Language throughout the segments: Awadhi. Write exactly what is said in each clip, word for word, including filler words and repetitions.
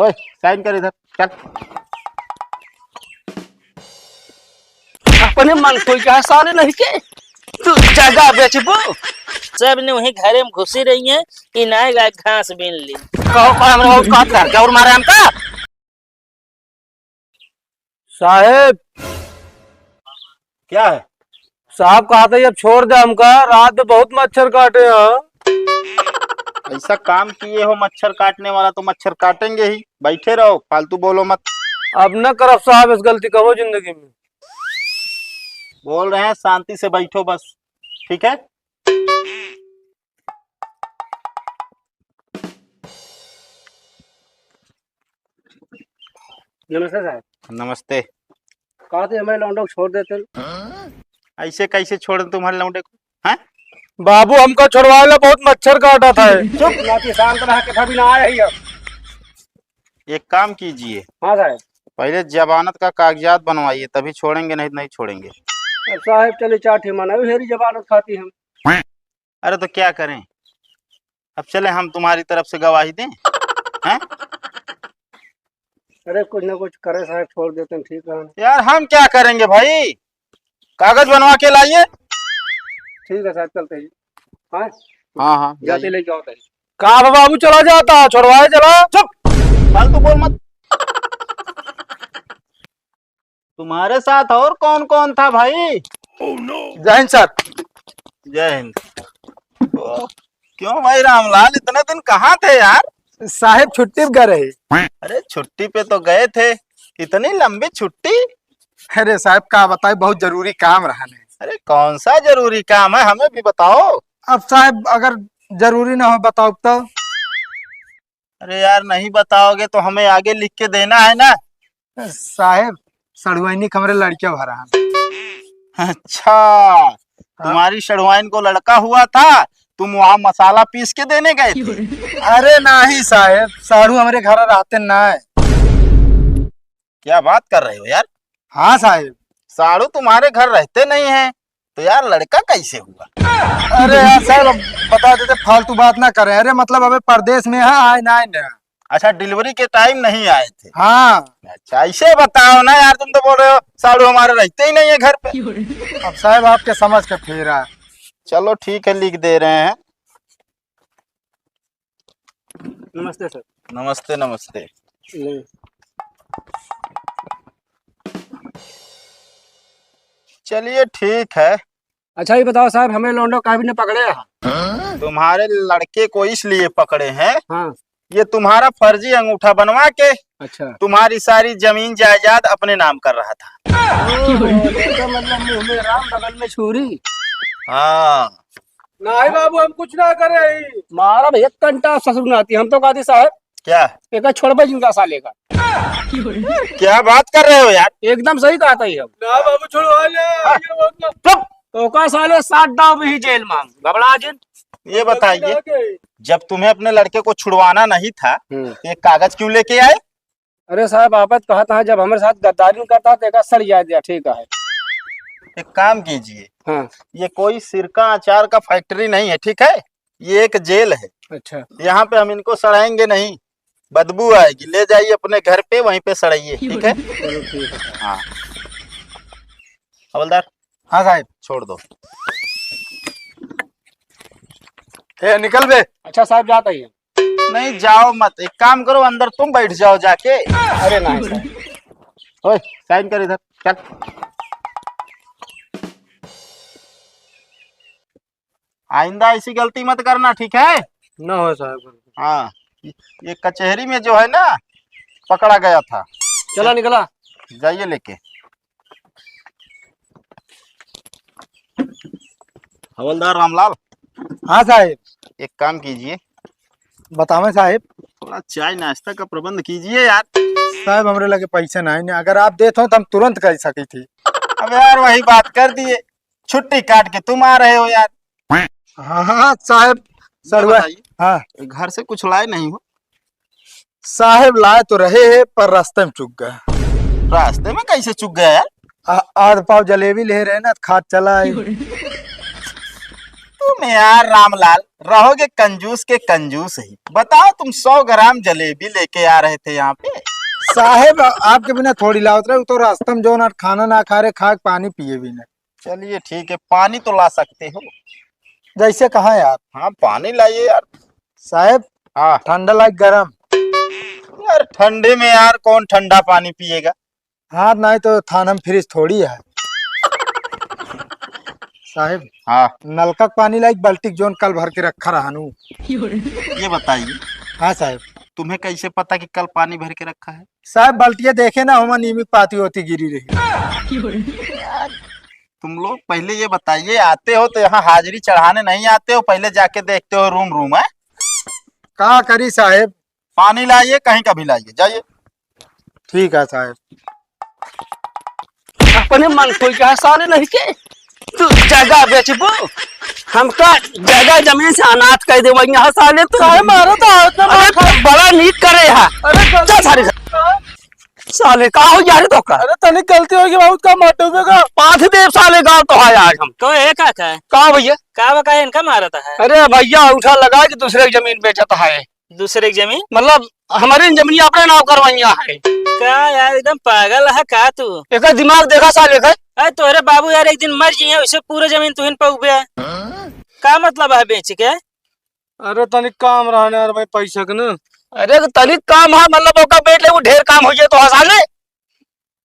ओए, साइन कर इधर, चल। अपने मन कोई कहा साले नहीं के, तू जगह बेचबो। सब ने वहीं घरे में घुसी रही है, इनाए गाय घास बीन ली। कहो, कहो, हमरा और कहाँ घर के और मारे हमका? साहेब। क्या है? साहब कहा था, "अब छोड़ दे हमका, रात में बहुत मच्छर काटे हैं।" ऐसा काम किए हो मच्छर काटने वाला, तो मच्छर काटेंगे ही। बैठे रहो, फालतू बोलो मत। अब न करब साहब इस गलती कबो जिंदगी में। बोल रहे हैं, शांति से बैठो बस, ठीक है? नमस्ते साहब। नमस्ते। कहा थे हमारे लौंडे को छोड़ देते। ऐसे कैसे छोड़ दें तुम्हारे लौंडे को? हैं? बाबू, हमको छुड़वा लो, बहुत मच्छर काटा था। चुप, नाती शांत रहा, कथा भी ना आया ही अब। एक काम कीजिए। हाँ साहब। पहले जमानत का कागजात बनवाइए, तभी छोड़ेंगे, नहीं तो नहीं छोड़ेंगे। अब साहब चले चार ठे माना, अभी हेरी जमानत खाती हम। अरे तो क्या करें, अब चले हम तुम्हारी तरफ से गवाही दें, हैं? अरे कुछ ना कुछ करे साहब, छोड़ देते हैं, ठीक है। यार हम क्या करेंगे भाई, कागज बनवा के लाइए। ठीक है साहब, चलते हैं। हाँ? हाँ, हाँ, जाते जाइए। लेके आओ तहीं। का बा बाबू, चला जाता, छोड़वाए चला। चुप, फालतू बोल मत। तुम्हारे साथ और कौन कौन था भाई? जय हिंद सर। जय हिंद। ओ, क्यों भाई रामलाल, इतने दिन कहाँ थे यार? साहेब छुट्टी पे गए रहे। अरे छुट्टी पे तो गए थे, इतनी लंबी छुट्टी? अरे साहेब का बताए, बहुत जरूरी काम रहा ने। अरे कौन सा जरूरी काम है, हमें भी बताओ। अब साहेब अगर जरूरी ना हो बताओ तो। अरे यार, नहीं बताओगे तो हमें आगे लिख के देना है ना। साहेब, सड़ुआइनी के हमरे लड़के भरा है। अच्छा, हाँ। तुम्हारी सड़ुआइन को लड़का हुआ था, तुम वहाँ मसाला पीस के देने गए थे? अरे नहीं साहेब, साढ़ू हमरे घर रहते ना है। क्या बात कर रहे हो यार? हाँ साहेब। साढ़ू तुम्हारे घर रहते नहीं है, तो यार लड़का कैसे हुआ? अरे यार साहेब, अब बता देते, फालतू बात ना करें। अरे मतलब अबे परदेश में है, आए ना, आए ना। अच्छा, डिलीवरी के टाइम नहीं आए थे? हाँ। अच्छा, ऐसे बताओ ना यार, तुम तो बोल रहे हो साढ़ू हमारे रहते ही नहीं है घर पे। अब साहेब आपके समझ के फेरा। चलो ठीक है, लिख दे रहे हैं। नमस्ते सर। नमस्ते, नमस्ते। ले। चलिए ठीक है। अच्छा ये बताओ साहब, हमें लौंडो काहे भी ने पकड़े हैं? तुम्हारे लड़के को इसलिए पकड़े हैं, हाँ। ये तुम्हारा फर्जी अंगूठा बनवा के अच्छा। तुम्हारी सारी जमीन जायदाद अपने नाम कर रहा था। ओहो, इसका मतलब मुंह में राम बगल में छुरी। हाँ। नहीं बाबू, हम कुछ ना करे ही। मारा भैया कंटा ससुर नाती, हम तो कहती साहब। क्या? एक छोड़बे जिनका साले का। क्या बात कर रहे हो यार? एकदम सही कहा था ये हम। ना बाबू, छुड़वा ले, हाँ। ये बात ना। चुप। तो का साले सात दाव भी जेल मांग, घबरा जिन। ये बताइए, जब तुम्हें अपने लड़के को छुड़वाना नहीं था, हम्म। तो ये कागज क्यों लेके आए? अरे साहब, आप तो कहत हैं, जब हमरे साथ गद्दारी करता, तो एका सड़ जाए दिया, ठीक है। एक काम कीजिए, हाँ। ये कोई सिरका अचार का फैक्ट्री नहीं है, ठीक है? ये एक जेल है। अच्छा। यहाँ पे हम इनको सड़ाएंगे नहीं, बदबू आएगी। ले जाइए अपने घर पे, वहीं पे सड़ाइए, ठीक है? चलो, ठीक है। हाँ। हवलदार। हाँ साहब। छोड़ दो। ए, निकल बे। अच्छा साहब, जाता ही है। नहीं, जाओ मत, एक काम करो, अंदर तुम बैठ जाओ जाके। अरे नहीं सर। ओए, साइन कर इधर, चल। आइंदा ऐसी गलती मत करना, ठीक है? ना हो साहब। हाँ, ये कचहरी में जो है ना, पकड़ा गया था। चला निकला। जाइए लेके। हवलदार रामलाल। हाँ साहेब। एक काम कीजिए। बतावें साहेब। थोड़ा चाय नाश्ता का प्रबंध कीजिए यार। साहेब, हमरे लगे पैसे नहीं ने, अगर आप देत हो तो हम तुरंत कर सकी थी। अब यार वही बात कर दिए, छुट्टी काट के तुम आ रहे हो यार। हाँ, हाँ, साहेब, ये सड़ुआ, बताइए, हाँ। घर से कुछ लाए नहीं हो? साहेब, लाए तो रहे हैं, पर रास्ते में चुक गए। रास्ते में कैसे चुक गया यार? आ-, आध पाव जलेबी ले रहे ना, खात चला आए। तू तुम यार रामलाल, रहोगे कंजूस के कंजूस ही। बताओ, तुम सौ ग्राम जलेबी लेके आ रहे थे यहाँ पे। साहेब, आपके बिना थोड़ी लावत रहे, वो तो रास्ता में जो ना खाना ना खा रहे, खा के पानी पिए भी ना। चलिए ठीक है, पानी तो ला सकते हो। जैसे कहा यार। हाँ, पानी लाइए यार। साहेब, हाँ। ठंडा लाइक गरम? यार, ठंडे में यार कौन ठंडा पानी पिएगा? हाँ, नहीं तो थाना में फ्रिज थोड़ी है। साहेब, हाँ। नलका के पानी लाइक बाल्टी के जोन कल भर के रखा रहा नू। ये बताइए। हाँ साहेब। तुम्हें कैसे पता कि कल पानी भर के रखा है? साहेब, बाल्टिया देखे ना, हमार नीम के पाती होती गिरी रही। तुम लोग पहले ये बताइए, आते हो तो यहाँ हाजिरी चढ़ाने नहीं आते हो, पहले जाके देखते हो रूम रूम, है? का करी साहेब? पानी लाइए, कहीं का भी लाइए, जाइए। ठीक है साहेब। अपने मन कोई कहा साले नहीं के, तू जगह बेचबो, हमका जगह जमीन से अनाथ कर देबो यहाँ साले तू। काहे मारो तो? अरे बड़ा नीक करे है। अरे चल सारे। साले का हो यार तो का? अरे तनिक गलती होगी, बहुत का मार डूबेगा। पाथ देव साले का तो है आज हम। कहो ए काका। का भैया? का बका इनका मारत है? अरे भैया उठा लगा कि दूसरे की जमीन बेचत है। दूसरे की जमीन? मतलब हमारी जमीन अपने नाव करवाइया है। का यार एकदम पागल है का तू? एकर दिमाग देखा साले का। अरे तोहरे बाबू यार एक दिन मर जाइए, उसे पूरा जमीन तुहिन पाउबे। का मतलब है बेच के? अरे तनिक काम रहने यार भाई पैसा के ना। अरे तो तनिक काम है, मतलब ओका बेच ले, वो ढेर काम हो जाए तो हंसा ले।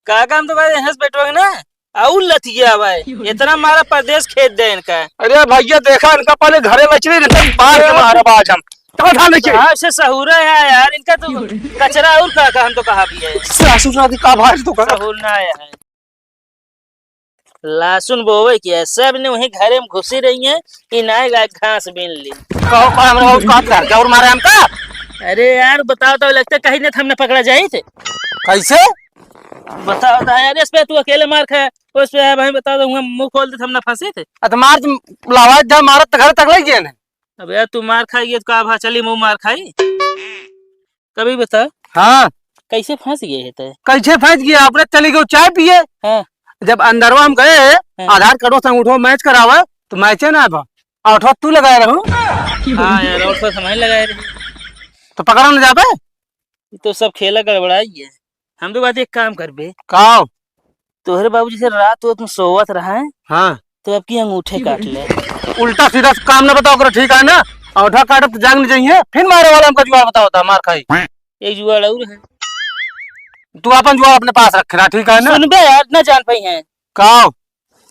का काम तो भाई यहाँ से बैठोगे ना, आउ लतिया भाई, इतना मारा परदेश खेद दे इनका। अरे भैया देखा इनका पहले घरे लचली नहीं तो बाहर के मारा बाज हम। कहाँ था लेके? कहाँ से सहूरा है यार, इनका तो कचरा और का, का हम तो कहा भी है। सासू शादी का भाई तो का? सहूर ना आया है। लहसुन बोवे के है, सब ने वहीं घरे में घुसी रही है, ई नाय गा घास बीन ली। कहो, कहो, हमरा और कहाँ था? क्या और मारे हमका? अरे यार, बताओ तो, लगता कहीं नहीं था, हमने पकड़ा जाई थे। कैसे? बताओ तो यार, इस पे तू अकेले मार खाया, उस पे है भाई, बताओ तो, हुआ मुंह खोल दे, हम ना फंसे थे। अ, तो मार, लावा जा, मारत तो घर तक ले गए ने। अब यार, तू मार खाई, ये तो का भा चली, मुंह मार खाई। कभी बता। हाँ। कैसे फंस गए है तय? कैसे फंस गया? अपने चली गयो चाय पिए। हाँ। जब अंदरवा हम गए, हाँ। आधार कार्डो से अंगूठो मैच करावा, तो मैचे ना बा। अंगूठो तू लगाए रहू। हाँ यार, और तो समय लगाए रहे। तो पकड़ा ना जाबे? ये तो सब खेला गड़बड़ाई है। हम तो बात एक काम करबे। का? तोहरे बाबूजी से रात होत में सोवत रहा है, हाँ। तो अब की अंगूठे काट ले। उल्टा सीधा काम ना बताओ करो, ठीक है ना? अंगूठा काटब तो जाग नहीं जाइए, फिर मारे वाला हमका जुआ बताओ था, मार खाई। एक जुआ और है। तू अपन जुआ अपने पास रखे रहा, ठीक है ना? सुनबे यार, ना जान पाई है। का?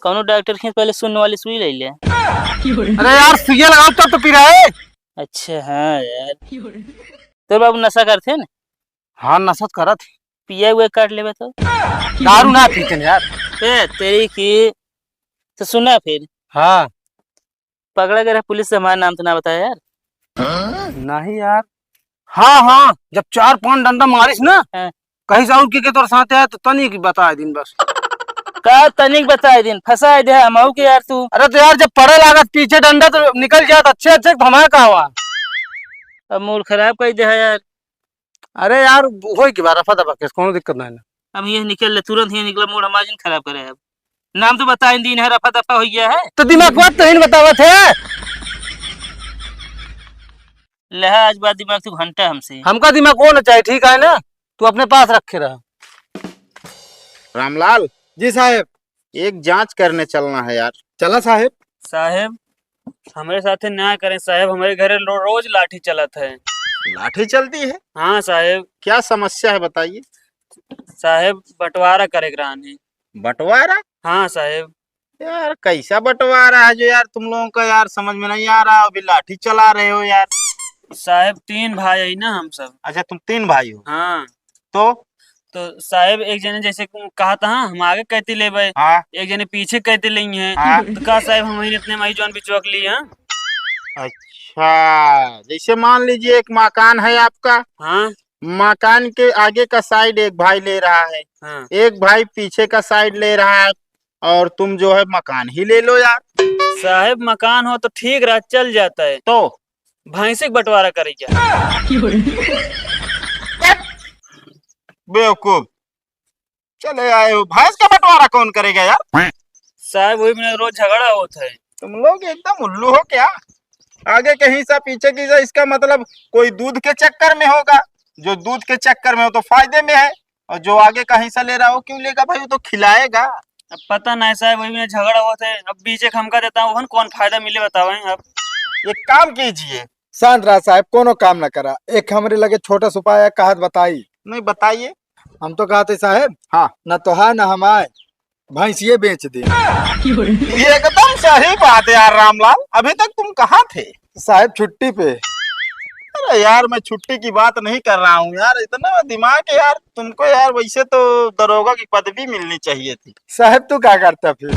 कौनो डॉक्टर के पहले सुनने वाली सुई ले ले। अरे यार, सुइया लगाओ तब तो पी रहा है। अच्छा, हाँ यार। तो बाबू नशा करते हैं ना? हाँ, नशा तो करत है। पिया हुआ काट लेबे तो? दारू ना पीते हैं यार। ए, तेरी की। तो सुना फिर। हाँ। पकड़ा गया पुलिस से, हमारा नाम तो ना बताया यार। नहीं यार। हाँ, हाँ, जब चार पांच डंडा मारिस ना, हाँ। कहीं से और के, के तोर साथ है तो तनिक बताए दिन बस। का तनिक बताए दिन? फंसाए दे हम के यार तू। अरे तो यार, जब पड़े लागत पीछे डंडा तो निकल जात अच्छे अच्छे, तो हमारा का हुआ? अब मूड खराब कर दे है यार। अरे यार, होई के बा, रफा दफा केस, कोनो दिक्कत नहीं ना। अब ये निकल ले, तुरंत ही निकला, मूड हमारा जिन खराब करे। अब नाम तो बताइन दीन है, रफा दफा हो गया है। तो दिमाग बात तो ही बतावत है। ले, आज बात दिमाग तू घंटा हमसे। हमका दिमाग वो ना चाहिए, ठीक है ना? तू अपने पास रखे रहा। रामलाल। जी साहेब। एक जांच करने चलना है यार। चला साहेब। साहेब, हमरे साथे न्याय करें साहेब, हमरे घरे रो-, रोज लाठी चलत है। लाठी चलती है? हाँ साहेब। क्या समस्या है बताइए। साहेब, बंटवारा करे के रहन है। बंटवारा? हाँ साहेब। यार, कैसा बंटवारा है जो यार तुम लोगों का यार समझ में नहीं आ रहा, अभी लाठी चला रहे हो यार। साहेब, तीन भाई है ना हम सब। अच्छा, तुम तीन भाई हो? हाँ। तो? तो साहेब, एक जने जैसे कहा था, हम आगे कहती लेबे, हाँ। एक जने पीछे कहती लेंगे। हाँ। तो का साहेब, हम वहीं इतने माही जौन बिचवा के लिए, हाँ? अच्छा, जैसे मान लीजिए एक मकान है आपका। हाँ। मकान के आगे का साइड एक भाई ले रहा है, हाँ। एक भाई पीछे का साइड ले रहा है, और तुम जो है मकान ही ले लो यार। साहेब, मकान हो तो ठीक रहा, चल जाता है। तो? भैंसे के बंटवारा करे क्या? बेवकूफ, चले आए हो, भैंस का बंटवारा कौन करेगा यार? साहेब, वही में रोज झगड़ा होत है। तुम लोग एकदम उल्लू हो क्या? आगे के हिस्सा, पीछे के हिस्सा, इसका मतलब कोई दूध के चक्कर में होगा। जो दूध के चक्कर में हो तो फायदे में है, और जो आगे का हिस्सा ले रहा हो, क्यों लेगा भाई, वो तो खिलाएगा। अब पता नहीं साहब, वही में झगड़ा होत है, अब बीचे क हमका देता हूँ, उहन कौन फायदा मिले बताओ अब। एक काम कीजिए। शांत रहा साहब, कोनो काम न करा। एक हमरे लगे छोटा सा उपाय है, कहत बताई। नहीं, बताइए। हम तो कहते साहब, हाँ। न तोहार न हमार, भैंसिए बेच दे। ये एकदम सही बात है यार रामलाल, अभी तक तुम कहाँ थे? साहब छुट्टी पे। अरे यार, मैं छुट्टी की बात नहीं कर रहा हूँ यार, इतना दिमाग है यार तुमको यार। वैसे तो दरोगा की पदवी मिलनी चाहिए थी। साहब तू क्या करता फिर?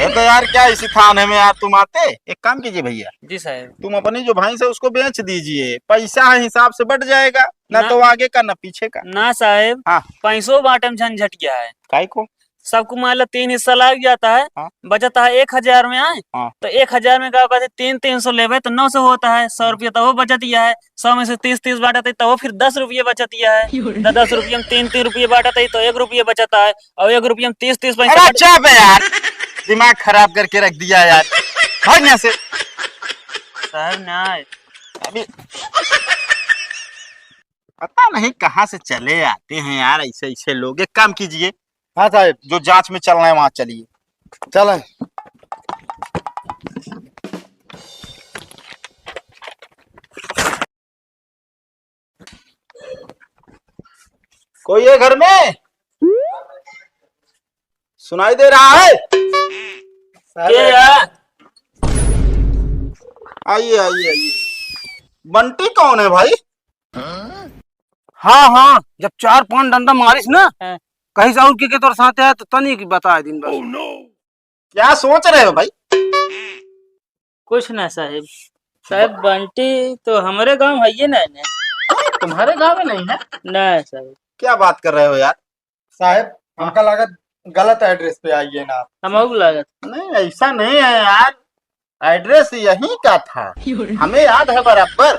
ये तो यार क्या इसी थाने में यार तुम आते। एक काम कीजिए भैया, जी साहब। तुम अपनी जो भैंस है उसको बेच दीजिए, पैसा है हिसाब से बट जाएगा, ना ना। तो आगे का ना पीछे का। ना साहब, हाँ। पैसों बांटे में झंझट गया है। काय को? सबको मान लो तीन हिस्सा लाग जाता है, हाँ। बचत है एक हजार में आए, हाँ। तो एक हजार में का कहते तीन तीन सौ लेबे तो नौ सौ होता है, सौ रुपया तो वो बचत ही है, सौ में से तीस तीस बांटत है तो वो फिर दस रुपये बचत ही है, तो दस रुपये में तीन तीन रुपये बांटत है तो एक रुपये बचत है, और एक रुपये में तीस तीस पैसा अरे बच- चुप है यार, दिमाग खराब करके रख दिया यार, भाग यहाँ से। साहब ना आए। अभी पता नहीं कहाँ से चले आते हैं यार ऐसे ऐसे लोग। एक काम कीजिए, हाँ साहब। जो जांच में चलना है वहां चलिए। चलें। कोई है घर में? सुनाई दे रहा है? के है? आइए, आइए, आइए। बंटी कौन है भाई? हाँ, हाँ, जब चार पांच डंडा मारिस ना, हाँ। कहीं से और के, के तोर साथे आए तो तनी की बता दिन बस। क्या सोच रहे हो भाई? कुछ ना साहेब। साहेब, ब- बंटी तो हमरे गांव है ये नहीं ने। तुम्हारे गांव में नहीं है? नहीं साहेब। क्या बात कर रहे हो यार? साहेब, हमका लागत गलत address पे आई है ना आप। हमहू लागत। नहीं, ऐसा नहीं है यार, address यहीं का था, हमें याद है बराबर।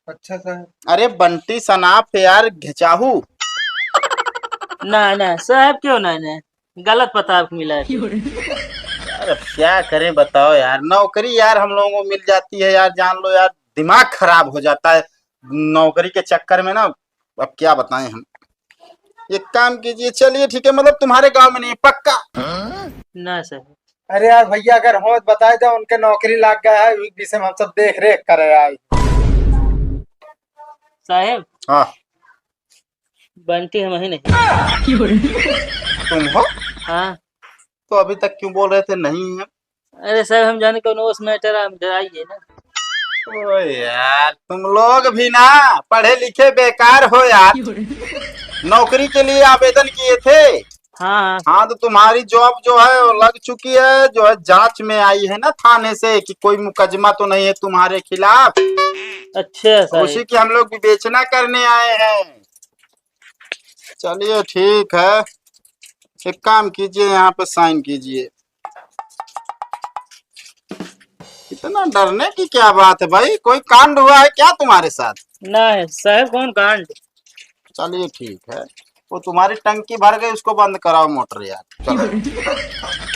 अच्छा साहेब। अरे बंटी सनाफ है यार, घिचाहू। ना, ना, साहेब क्यों ना, ना? गलत पता आपको मिला है। यार, अब क्या करें बताओ यार, नौकरी यार हम लोगों को मिल जाती है यार, जान लो यार, दिमाग खराब हो जाता है नौकरी के चक्कर में ना। अब क्या बताएं हम, एक काम कीजिए, चलिए ठीक है, मतलब तुम्हारे गांव में नहीं है पक्का? ना सर। अरे यार भैया, अगर हो तो बताए दो, उनके नौकरी लाग गया है, इस विषय में हम सब देख रेख करे आए। साहेब। हाँ। बंटी हम ही नहीं। तुम हो? हाँ। तो अभी तक क्यों बोल रहे थे नहीं है? अरे सर, हम जाने कौन उस matter, हम डराइए ना। ओ यार, तुम लोग भी ना पढ़े लिखे बेकार हो यार। नौकरी के लिए आवेदन किए थे? हाँ, हाँ। हाँ, तो तुम्हारी job जो है वो लग चुकी है, जो है जांच में आई है ना थाने से कि कोई मुकदमा तो नहीं है तुम्हारे खिलाफ। अच्छा सर। उसी की हम लोग विवेचना करने आए हैं। चलिए ठीक है, एक काम कीजिए, यहाँ पे sign कीजिए। इतना डरने की क्या बात है भाई, कोई कांड हुआ है क्या तुम्हारे साथ? नहीं साहेब, कौन कांड? चलिए ठीक है, वो तुम्हारी टंकी भर गई, उसको बंद कराओ मोटर यार, चलो।